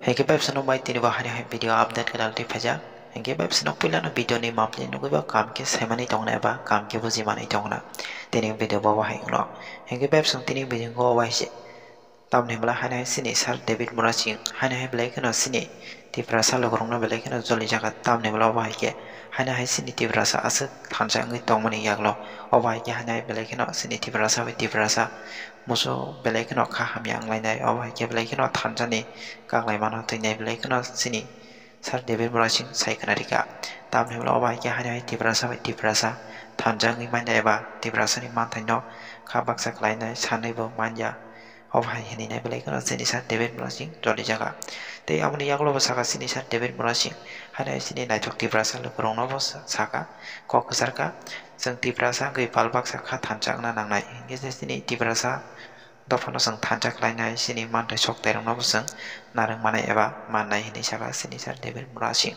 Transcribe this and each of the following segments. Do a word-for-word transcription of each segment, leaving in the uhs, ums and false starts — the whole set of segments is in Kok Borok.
Hinkhe bebsano bai tini bo haino hai video update kwtal twi phaijak. Hinkhe bebsano puilano video ni mapli nugwi bo kam khe saimani tongna eba kam khe buji manwi tongna. Tini video bo bahai wngno. Hinkhe bebsano tini video o bahai se. Tamni hwnba haino hai sini Sir David Murasing haino hai belai kheno sini Tiprasa lukurokno belai kheno joli jaga. Tamni hwnba bo hai khe haino hai sini Tiprasa aswk thansa wngwi tongmani yaklo. Obo hai khe haino hai belai kheno sini Tiprasa bai Tiprasa musu belai kheno kha hamya wnglainai. Obo hai khe belai kheno thansani kaklaimano twinai belai kheno sini Sir David Murasing sai khna rikha. Tamni hwnba obo hai khe haino hai Tiprasa bai Tiprasa thansa wngwi manya eba Tiprasani manthaino kha baksa khlainai sanwi bo manya. Obo hai hinwi nai belai kheno sini Sir David Murasing joli jaga. Tei aboni yagulo bo saka sini Sir David Murasing haino hai sini naithok Tiprasa lukurokno bo sa-, saka kok kwcharkha. Chwng Tiprasa wngwi pal baksa kha thansa wngna nangnai. Hinkhe se sini Tiprasa dophano chwng thansa khlainai sini manthai soktairokno bo chwng narwk manai eba mannai hinwi saka sini Sir David Murasing.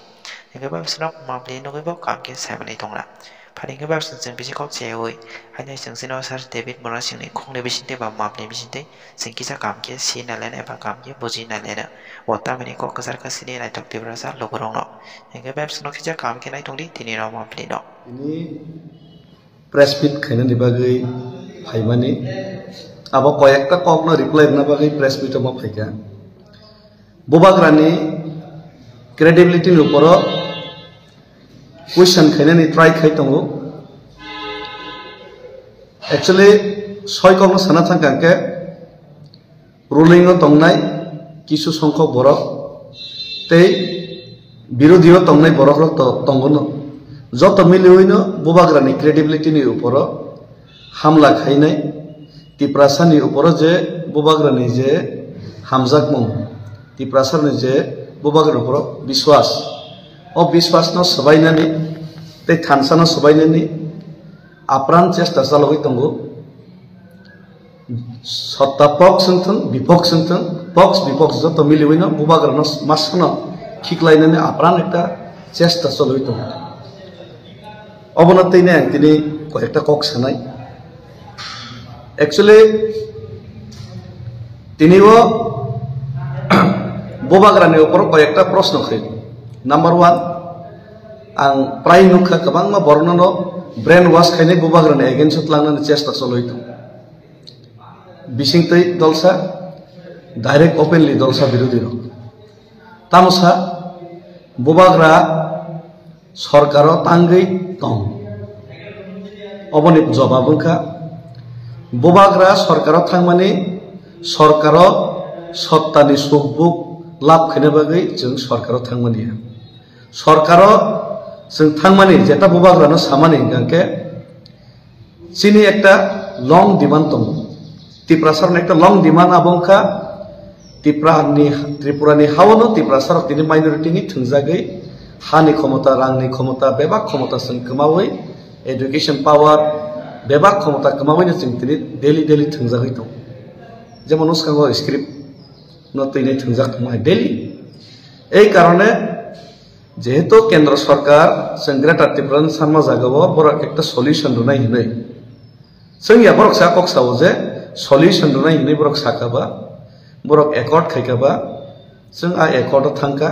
Hinkhe bebsano mapli nugwi bo kam khe saimani tongna. Phani hinkhe bebsano chwng bisi kok cheyawi haino chwng sino Sir David Murasingni khungni bisingtwi ba mapli bisingtwi chwng kisa kam khe si nailaina eba kam khe buji nailaina. Bo tamni kok kwcharkha sini naithok Tiprasa lukurokno. Hinkhe bebsano kisa kam khe naitongdi tini no maplino. Tini press meet khainani bagwi phaimani. Abo koyekta kokno reply rwna bagwi press meet omo phaikha. Bubagrani credibility ni uporo question khainani try khai tongo. Actually, soi kokno sana thangkha hwnkhe, ruling o tongnai kisu songkhok borok tei birodhi o tongnai borok rok to tongo no. Joto miliwi no Bubagrani credibility ni uporo hamla khainai, Tiprasa ni uporo je Bubagrani je hamjakmung, Tiprasa ni je Bubagrani uporo biswas, o biswas no swbainani tei thansa no swbainani apran chesta chalogwi tongo. Sotta pox wngthung, bipox wngthung, pox bipox joto miliwi no Bubagrano masano khiklainani apran ekta chesta cholwi tongo. Obono tini ang tini koyekta kok sanai. Actually, tini o Bubagrani upor koyekta proshno khai. Number one, ang prai nukha kwbangma borokno no brain wash khainai Bubagrani against o tlangnani chesta cholwi tongo. Bisingtwi dolsa, direct openly dolsa birodhi rok. Tamo sa, Bubagra sorkaro tangwi tong. Oboni jobab wngkha, Bubagra sorkaro thangmani sorkaro sottani sukbuk lab khaina bagwi chwng sorkaro thangmani ya. Sorkaro chwng thangmani jeta Bubagrano samani hwnkha khe, chini ekta long demand tongo. Tiprasarokni ekta long demand abo wngkha Tripurani, Tripurani haono Tiprasarok tini minority ni thwngjagwi hani khomota, rangni khomota, bebak khomota chwng kwmawi, education power, bebak khomota kwmawino chwng tini daily daily thwngjagwi tongo. Jemon, bwskango script no twinai thwngjak tongo hai daily. Ei karone Jehetu kendro sorkar chwng Greater Tipraland sanma jagao borok ekta solution rwnai hinwi. Chwng ya borok sa kok sao je solution rwnai hinwi borok sakha ba, borok accord khaikha ba, chwng a accord o thangkha.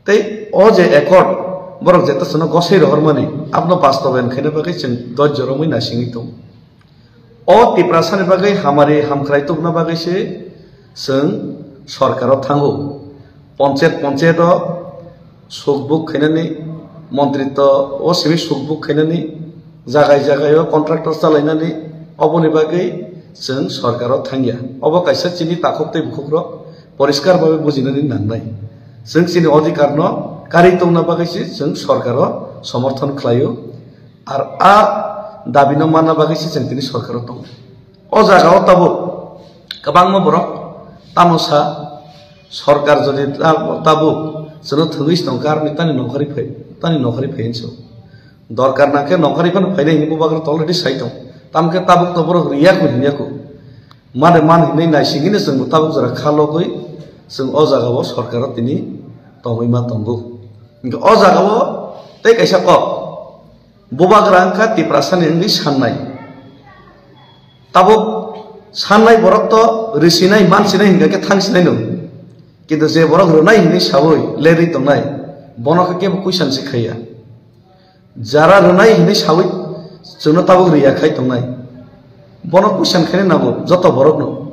Tei o je accord borok jeta chwngno gosai rohormani, abono bastobayan khaina bagwi chwng dojjo romwi naisingwi tongo. O Tiprasani bagwi hamari hamkrai tubuna bagwi se chwng sorkaro thango. Ponchayat, ponchayat o sukbuk khainani, montritto o simi sukbuk khainani, jagai jagai o contractor chalainani, oboni bagwi chwng sorkaro thangya. Obo kaisa chini takhuk tei bukhukrok poriskar babe bujinani nangnai. Chwng chini odhikar no kari tongna bagwi se chwng sorkaro somorthon khlaio. Ar a dabino manna bagwi se chwng tini sorkaro tongo. O jagao tabuk kwbangma borok tamo sa, sorkar jodi ta-, tabuk chwngno thwngwi se tongkha, aroni tani nongkhorwi phai, tani nongkhorwi phai hinwi se. Dorkar nangkhe nongkhorwi phano phainai hinwi Bubagra already sai tong. Tamokhe tabuk to borok riyaku hinyaku. Mane man hinwi naisingwino chwngbo tabuk jora kha logwi chwng o jagao sorkaro tini tongwi ma tongo. Hinkhe o jagao tei kaisa kok. Bubagra wngkha Tiprasani wngwi sannai. Tabuk sannai borok to risinai, mansinai hinkha khe thangsinai no. Kintu je borok rwnai hinwi sawi lerwi tongnai, bono khe kebo question se khaiya. Jara rwnai hinwi sawi chwngno tabuk riya khai tongnai, bono question khaina nango joto borokno.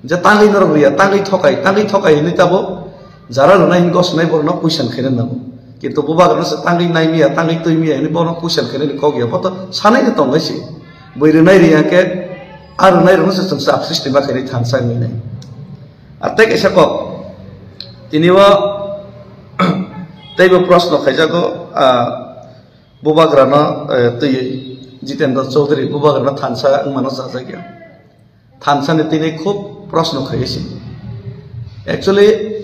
Je tangwi norok riya, tangwi thokai, tangwi thokai hinwi tabo jara rwnai hinwi gosonai borokno question khaina nango. Kintu bubagrano se tangwi naimiya, tangwi twimiya hinwi bono question khainani kok ya, bo to sanai no tongnai se. Bui rwnai riya khe, a rwnai rokno se chwng sap system ba khainai thansa hinwi nai. Ar tei kaisa kok, tini o teibo proshno khaijago, ah, bubagrano, eh, twiwi Jitendra Chaudhary bubagrano thansa wngmano chajakya. Thansani tini khub proshno khaiwi se. Actually,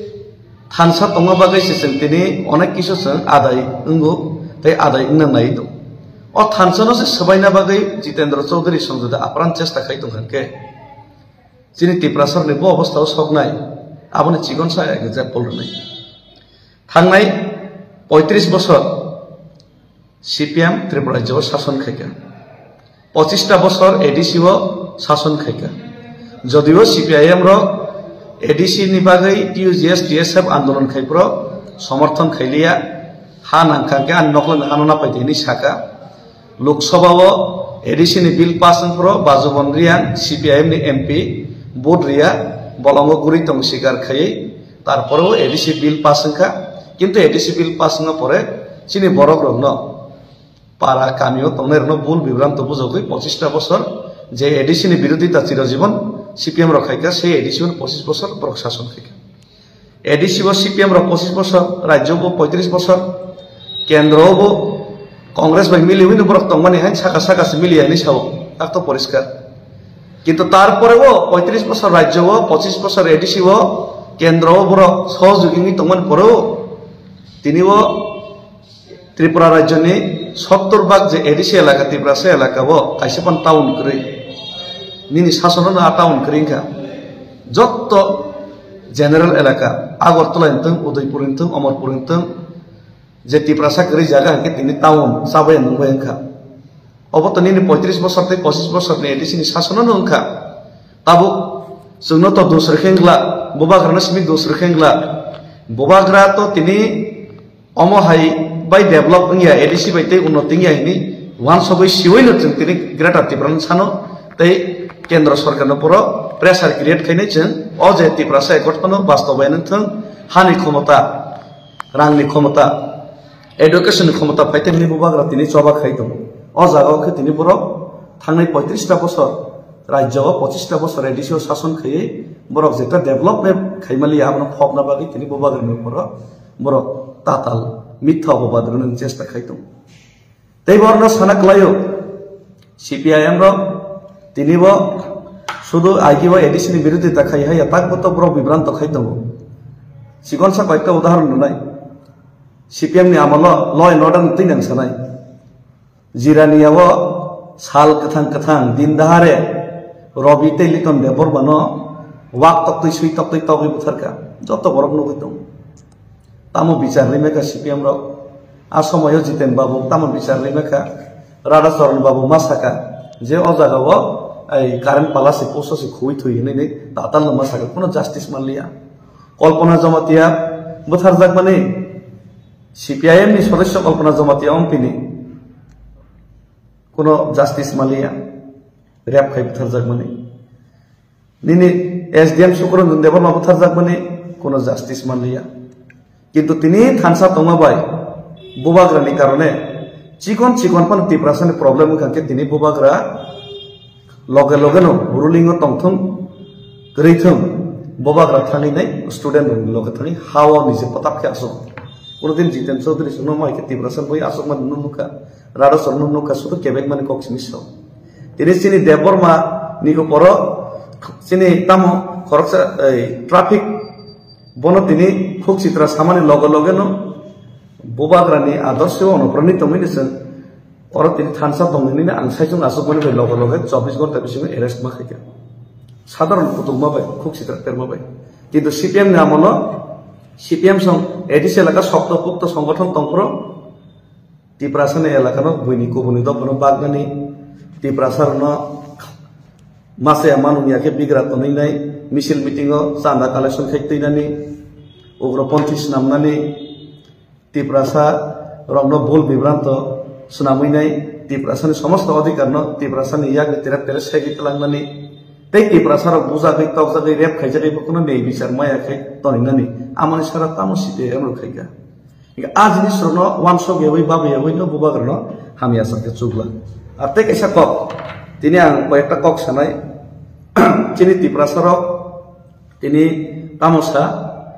thansa tongma bagwi se chwng tini onek kisu chwng adai wngo tei adai wngna nai tongo. O thansano se swbaina bagwi Jitendra Chaudhary songjuda apran chesta khai tongkha khe, chini Tiprasarni bo obostha o soknai, aboni chikon sa example rwnai. Thangnai poitris bosor C P M Tripura rajyo o sason khaikha, pochista bosor A D C o sason khaikha. Jodio C P I M rok A D C ni bagwi T U G S T S F andolon khai phuru somorthon khailiya, ha nangkha khe ani nokla hano napai di hinwi sakha. Lok Sabha o A D C ni bill pass wng phuru Bajubon Reang, C P I M ni M P, vote riya, bolongo guri tong sikar khaiwi, tarpore o A D C bill pass wngkha. Kintu A D C bill pass wngma pore chini borok rokno, para kami o tongnai rokno bul bibranto bujogwi pochista bosor je A D C ni birodita chirojibon C P M rok khaikha, sei A D C o pochis bosor borok sason khaikha. A D C bo C P M rok pochis bosor, rajyo bo poitris bosor, kendro bo Congress bai miliwi no borok tongmani hai saka saka se miliya hinwi sao, tak to poriskar. Kintu tarpore bo poitris bosor rajyo o, pochis bosor A D C o, kendro o borok sohojogwi wngwi tongmani pore o tini o Tripura rajyoni sottor bhag je A D C elaka, Tiprasa elaka o kaisa phan town kwrwi. Nini sasono no a town kwrwi wngkha. Jotto general elaka, Agartala wngthung, Udaipur wngthung, Amarpur wngthung, je Tiprasa kwrwi jaga hwnkhe tini town chabai nungbai wngkha. Obo to nini poitris bosor tei pochis bosor ni A D C ni sasono no wngkha. Tabuk chwngno to dos rwkhe wngla, bubagrano simi dos rwkhe wngla. Bubagra to tini omo hai bai develop wngya, A D C bai tei unnoti wngya hinwi wansugwi siwi no chwng tini Greater Tipraland sano tei Kendra Sorkarno poro pressure create khainai chwng o je Tiprasa ekot phano bastobayan wngthung, hani khomota, rangni khomota, education ni khomota phaitengni bubagra tini choba khai tongo. O jaga o khe tini borok thangnai poitris ta bosor rajyo o pochis ta bosor A D C o sason khaiwi borok jeta development khaimaliya abono phobna bagwi tini bubagrani poro borok tatal mitha opobad rwna chesta khai tongo. Tei borokno sana kwlaio, C P I M rok tini bo sudu aigi o A D C ni birodita khai haiya, tak bo to borok bibranto khai tongo. Chikonsa koyekta udahoron rwnai, C P M ni amolo law and order ni twi nang sanai. Jirania o sal kwthang kwthang din dahare Robi tei Liton Debbarma no wak toktwi swi toktwi togwi butharkha, joto borok nugwi tongo. Tamo bichar rimekha C P M rok? A somoyo Jiten Babu tamo bichar rimekha? Radha Charan Babu ma saka je o jaga o ai current pala se poso se khuwi thwi hinwi ni tatal no ma saka, kuno justice manliya. Kalpana Jamatia butharjakmani, C P I M ni sodosyo Kalpana Jamatia ompini kuno justice manliya, rape khai butharjakmani. Nini S D M Sukaranjan Debbarma butharjakmani kuno justice manliya. Kintu tini thansa tongma bai bubagrani karone chikon chikon phano Tiprasani problem wngkha khe tini bubagra loge loge no ruling o tongthung, kwrwi thung, bubagra thangwi nai student rokni loge thangwi ha o nije patak khe asuk. Kuno din Jiten Chaudhary songno mai khe Tiprasa bui asukmani nukha. Rada sorno nukha sudu kebek mani kok simi so. Tini chini Debbarma ni uporo chini tamo khoroksa, ei, traffic bono tini khuk sitra samani loge loge no bubagrani adorsho onoprani tongwi ni chwng oro tini thansa tongwi ni ang saichung asuk mani bai loge loge chobbish ghonta bisingo arrest ma khaikha. Sadharon kutung ma bai, khuk sitra terma bai. Kintu C P M ni amolo C P M song A D C elaka sokto pukto songothon tongphuru Tiprasani elakano buini kubuni dophano baknani, Tiprasarokno masa ya manung ya khe bigra tonwi nai, misil meeting o chanda collection khai twi nani, ugroponthi swnamnani, Tiprasa rokno bul bibranto swnamwi nai, Tiprasani somosto odhikarno Tiprasani yakni tere tere segwi tlangnani, tei Tiprasa rok bujagwi tokjagwi rep khaijagwi bokhno nei bichar maya khai toninani, amoni sara tamo C P I M rok khaika. Hingke a jinis rokno wansok yawi babu yawi no bubagrano hamya sakhe chukla. Ar tei kaisa kok, tini ang koyekta kok sanai, chini Tiprasa rok tini tamo sa,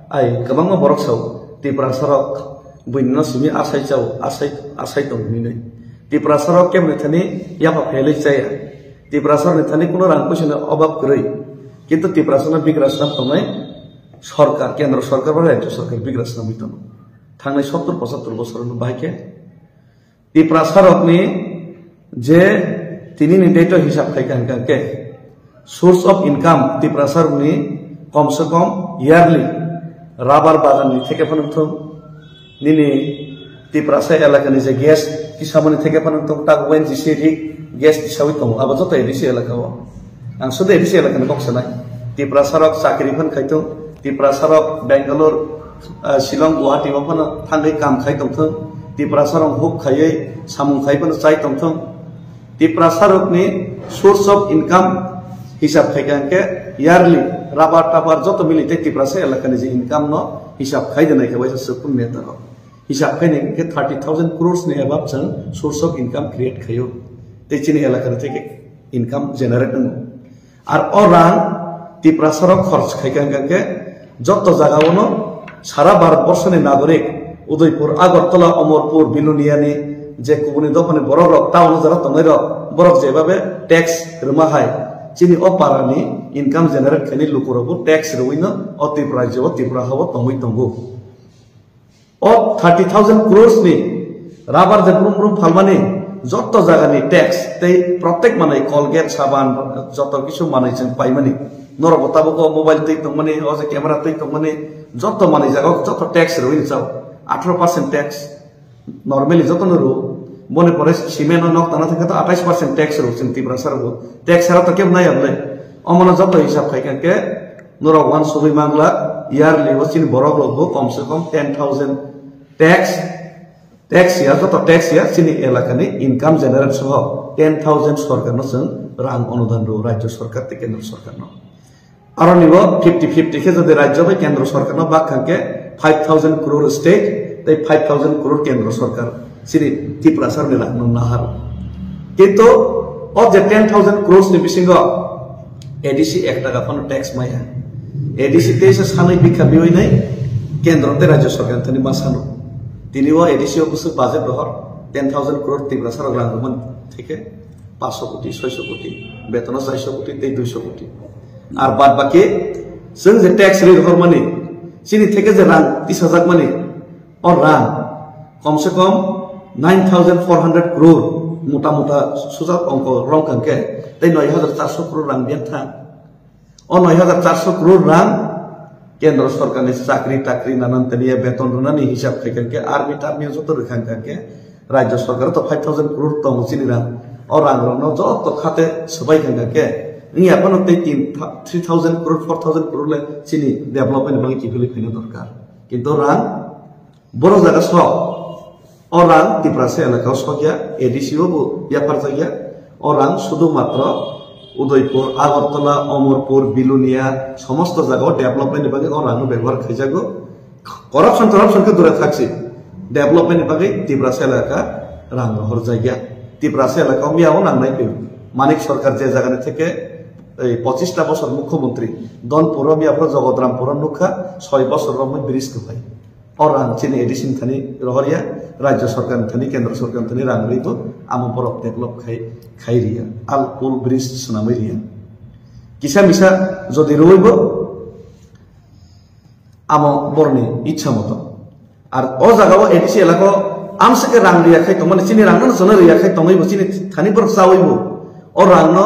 ai, kwbangma borok sao, Tiprasa rok buini no simi asai chao, asai, asai tong hinwi. Tiprasa rok kemni thani yapha phelwi chaya. Tiprasa rokni thani kuno rang puisa ni obab kwrwi. Kintu Tiprasa no bigra swnam tongnai sorkar, kendro sorkar ba rajyo sorkar bigra swnamwi tongo. Thangnai sottor pochattor bosor no bahai khe Tiprasa rokni je tini ni date o hisab khai kha hingkha khe, source of income Tiprasa rokni kom se kom yearly rubber bagan ni theke phano thung, nini Tiprasa elaka ni je gas kisamani theke phano thung, tak O N G C rig gas kisawi tongo, abo joto A D C elaka o. Ang sudu A D C elaka ni kok sanai. Tiprasa rok chakri phan khai thung, Tiprasa rok Bangalore, ah, Shillong, Guwahati o phano thangwi kam khai tong thung, Tiprasa rok huk khaiwi samung khai phano chai tong thung. Tiprasa rokni source of income hisab khai kha hingke yearly rubber tabar joto mili tei Tiprasa elaka ni je income no hisab khai de nai khe waisa sukun neta rok. Hisab khai nai khe thirty thousand crores ni above chwng source of income create khaio. Tei chini elaka ni theke income generate wngo. Ar o rang Tiprasa rok khorch khai kha hingkha khe joto jaga o no sara Bharat borso ni nagorik Udaipur, Agartala, Amarpur, Bilonia ni je kubuni dopha ni borok rok town o jora tongnai rok, borok jebabe tax rwma hai chini o para ni income generate khainai luku rok bo tax rwui no o Tripura rajyo o Tripura ha o tongwi tongo. O thirty thousand crores ni rubber je brum brum phalmani joto jagani tax tei protek manwi Colgate, saban, joto kisu manwi chwng paimani. Norok bo tabuk o mobile twi tongmani, o je camera twi tongmani, joto manwi jaga o joto tax rwui chao. Atharo percent tax. Normally joto no rw. Boni pore cement no nok tangna thangkhe to atais percent tax rw chwng Tiprasa rw. Tax sara to kebo nai ya bole. Omono joto hisab khai kha khe norok uansugui mangla yearly o chini borok rok bo kom se kom ten thousand tax, tax ya, joto tax ya, chini elaka ni income generate soho ten thousand sorkar no chwng rang onudan rw, rajyo sorkar tei kendro sorkar no. Aroni bo fifty fifty khe jodi rajyo bai kendro sorkar no bak kha khe five thousand crore state tei five thousand crore kendro sorkar chini Tiprasa ni rang no nahar. Kintu o je ten thousand crores ni bisingo A D C ek taka phano tax maya. A D C teisa sanwi bikha biwi nai kendro tei rajyo sorkar thani ma sano. Tini o A D C o bwswk budget rohor ten thousand crore Tiprasa rok rang rwmani theke paanch sho koti, soi sho koti, betono char sho koti tei dui sho koti. Ar bad baki chwng je tax rwi rohor mani, chini theke je rang tisajak mani, o rang kom se kom nine thousand four hundred crore, mota mota sujak ongko rong kha khe, tei noi hajar char sho crore rang biyan thang. O noi hajar char sho crore rang kendro sorkar ni chakri takri nanan tani ya beton rwnani hisab khai kha khe, army tarmy joto rwkha kha khe, rajyo sorkar to five thousand crore tongo chini rang. O rang rok no joto khate swbai kha khe, wngya phano tei tin, three thousand crore, four thousand crore le chini development ni bagwi kiphilwi phaina dorkar. Kintu rang Borok jaga sok. O rang Tiprasa elaka o sokya, A D C o bo yapharjakya. O rang sudu matro Udaipur, Agartala, Amarpur, Bilonia, somosto jaga o development ni bagwi o rang no bebohar khaijago. Corruption, corruption khe dura thaksi. Development ni bagwi Tiprasa elaka rang rohorjakya. Tiprasa elaka o miya o nangnai pil. Manik Sarkar je jaga ni theke, ei, pochis ta bosor mukhyamantri. Donpur o miya phoro Jagatarampur o nukha, soi bosor romwi bridge kwphai. O rang chini A D C ni thani rohorya, rajyo sorkar ni thani, kendro sorkar ni thani rang rwi bo amo borok develop khai, khai riya. Al pul bridge swnamwi riya. Kisa misa jodi rwi bo amo borni ichha moto. Ar o jaga o A D C elaka o amsike rang riya khai tongmani, chini rang no jono riya khai tongwi bo chini thani borok chawi bo. O rang no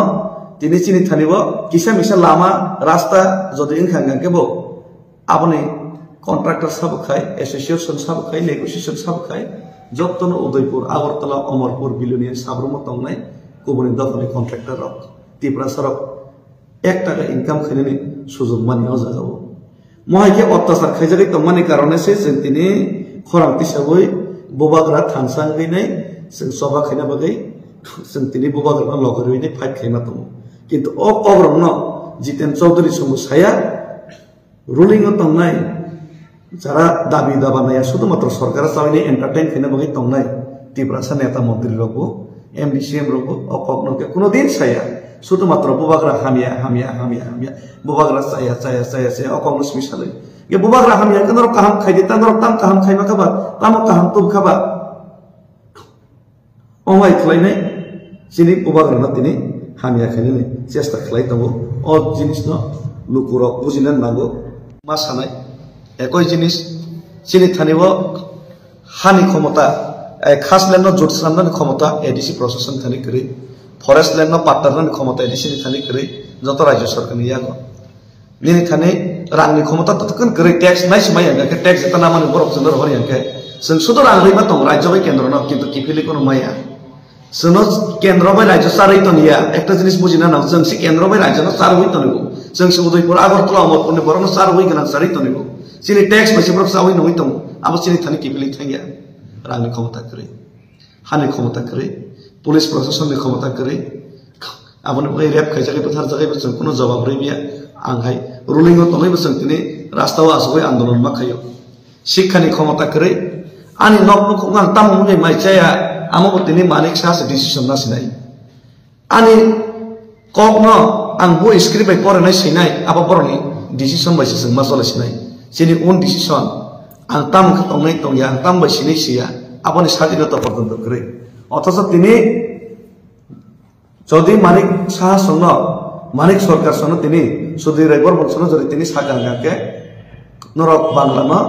tini chini thani bo kisa misa lama, rasta jodi wngkha hwnkhe bo Aboni contractor sabo khai, association sabo khai, negotiation sabo khai, jottono Udaipur, Agartala, Amarpur, Bilonia, Sabrumo tongnai kubuni dophani contractor rok, Tiprasa rok ek taka income khainani sujug mani o jaga o. Mohai khe ottachar khaijagwi tongmani karone se chwng tini khorang tisawi bubagra thansa wngwi nai chwng choba khaina bagwi chwng tini bubagrano logoriwi nai fight khaima tongo. Kintu o kokrokno Jiten Chaudhary chwngbo saya, ruling o tongnai jara dabi daba naiya, sudhumatro sorkar chawini entertain khaina bagwi tongnai Tiprasa neta montri rokbo, M D C M rokbo o kokno khe kuno din saya. Sudhumatro bubagra hamya, hamya, hamya, hamya. Bubagra chaya, chaya, chaya, chaya, o kokno simi salai. Ye bubagra hamya khe norok kaham khaidi, ta norok tam kaham khaima kha ba, tamo kaham tub kha ba. Ongwai khlainai chini bubagrano tini hamya khainani chesta khlai tongo. O jinisno lukurok bujina nango. Ma sanai ekoi jinis chini thani o hani khomota, eh, khas land no jut swnamnani khomota A D C proshashan thani kwrwi, forest land no patta rwnani khomota A D C ni thani kwrwi, joto rajya sarkar ni yago. Nini thani rangni khomota to tukun kwrwi tax nai se maya hwnkhe tax jeta namani borok chwngno rohor ya hwnkhe chwng sudo rang rwi ma tongo rajya bai kendro no kintu kiphilwi kono maya. Chwngno kendro bai rajya charwi toniya ekta jinis bujina nang chwng si kendro bai rajya no charwi tonibo chwng si Udaipur Agartala Amarpur ni borok no charwi gwnang charwi tonibo chini tax bai se borok chawi nungwi tongo abo chini thani kiphilwi thangya rangni khomota kwrwi. Hani khomota kwrwi, police proshasonni khomota kwrwi, aboni bagwi rape khaijagwi bwtharjagwi bo chwng kuno jawab rwmya. Ang hai ruling o tongwi bo chwng tini rasta o asugwi andolon ma khaio. Sikhani khomota kwrwi, ani nok nukhung ang tamo wngwi mai chaya, amo bo tini Manik Saha se decision na sinai. Ani kokno ang bo script bai porinai sinai, abo borokni decision bai se chwng ma chole sinai. Chini own decision, ang tamo khe tongnai tongya, ang tamo bai sinai siya, aboni sadinota porjonto kwrwi. Othocho tini jodi Manik Saha songno, Manik Sarkar songno tini, Sudhir Rai Bormon songno jodi tini sakang khe, norok Bangla no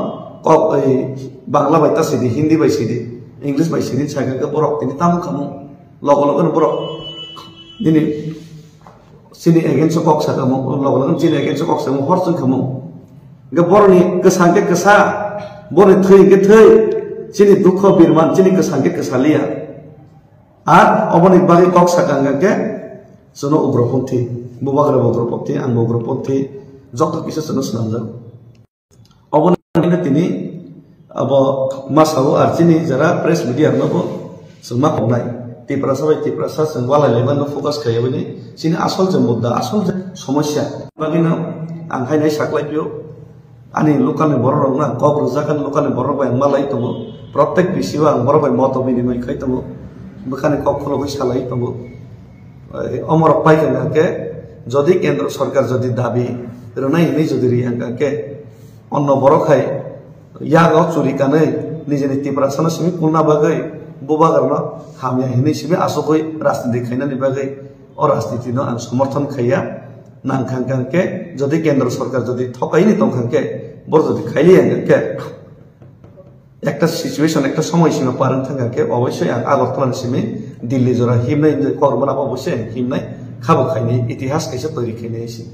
kok, ei, Bangla bai ta sidi, Hindi bai sidi, English bai sidi, sakang khe borok tini tamo khamung. Logo logo no borok nini chini against o kok sakamo, logo logo chini against o kok sakamo, hor chwng kamo. Hwnkhe boroni kwsa hwnkhe kwsa, boroni thwi hwnkhe thwi, chini dukho birman, chini kwsa hwnkhe kwsa liya. Ar oboni bagwi kok sakang hwnkhe chwngno ugroponthi, bubagra bo ugroponthi, ang bo ugroponthi, joto kisa chwngno swnamjak. Obo nangkhe tini abo ma sao ar chini jara press media rokno bo chwng ma tongnai. Tiprasa bai Tiprasa chwng walai laimano focus khaiwi chini asol je mudda, asol je somosya. Bagwino ang haino saklai phio. Ani local ni borok rokno ang kok rwjak, ani local ni borok bai ang malai tongo. Protek B C o ang borok bai moto binimoi khai tongo. Bwkhani kok khulogwi salai tongo. Eh, omorok pai kha hwnkhe jodi kendro sorkar jodi dabi rwnai hinwi jodi ri hwnkha khe, Onno borok hai yago churi kanwi nijini Tiprasano simi kulna bagwi bubagrano hamya hinwi simi asugwi rajniti khainani bagwi o rajnitino ang somorthon khaiya. Nangkha hwnkhe jodi kendro sorkar jodi thokaini tongkha hwnkhe, boro jodi khailiya hwnkhe ekta situation, ekta somoy simi parwng thangkha hwnkhe oboisoi ang Agartala ni simi Delhi jora himnai hinwi kok rwmani abo oboisoi ang himnai khabo khainai, itihas kaisa toiri khainai se.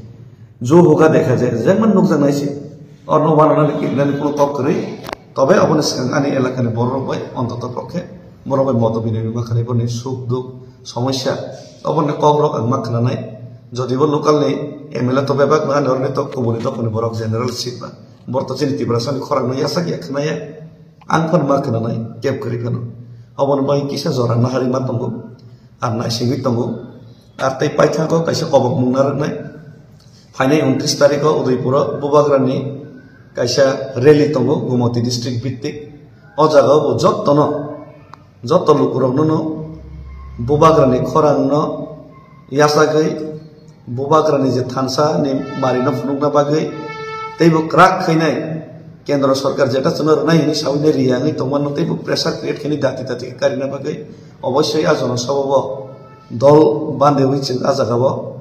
Jo hoga dekha jai, jemon nukjaknai se. Orno wananani kirinani kuno kok kwrwi. Tobe aboni swkang ani elakani bororok bai ontoto pokhe borok bai moto binai ma khanai boroni suk duk somosya. Oboni kokrok ang ma khwnanai. Jodibo local ni M L A to bebak no ani oroni to kubuni dophani borok general seat ba. Borok to chini Tiprasani khorang no yasak ya khwnaya. Ang phano ma khwnanai keb kwrwi phano. Oboni bai kisa jora nahari ma tongo. Ar naisingwi tongo. Ar tei paithago kaisa kobokmung narwknai. Phainai untris tarikho Udaipuro bubagrani kaisa rally tongo, Gumoti district bittik. O jagao bo jottono, jotto lukurokno bubagrani khorangno yachagwi, bubagrani je thansa ni marino phunukna bagwi teibo kwrak khainai. Kendro sorkar jeta chwngno rwnai hinwi sawi nai riya wngwi tongmano teibo pressure create khainai dati dati khe karina bagwi. Oboisoi a jonosabha bo dol bandewi chwng a jagao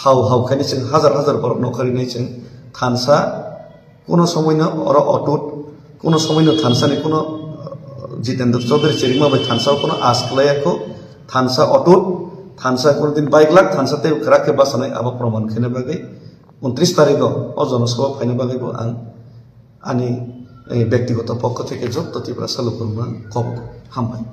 hau hau khainai chwng hajar hajar borok nokharinai chwng thansa kuno somoino oro otut, kuno somoino thansani kuno, uh, Jitendra Chaudhary chirikma bai thansa kuno as khlaiya kho, thansa otut, thansa kuno din baiglak thansa tei kwrak khe bachanai abo proman khaina bagwi. Untris tarikho o jonosabha phaina bagwi bo ang ani, eh, bektigoto pokho theke jotto Tiprasa lukurokno kok hambai.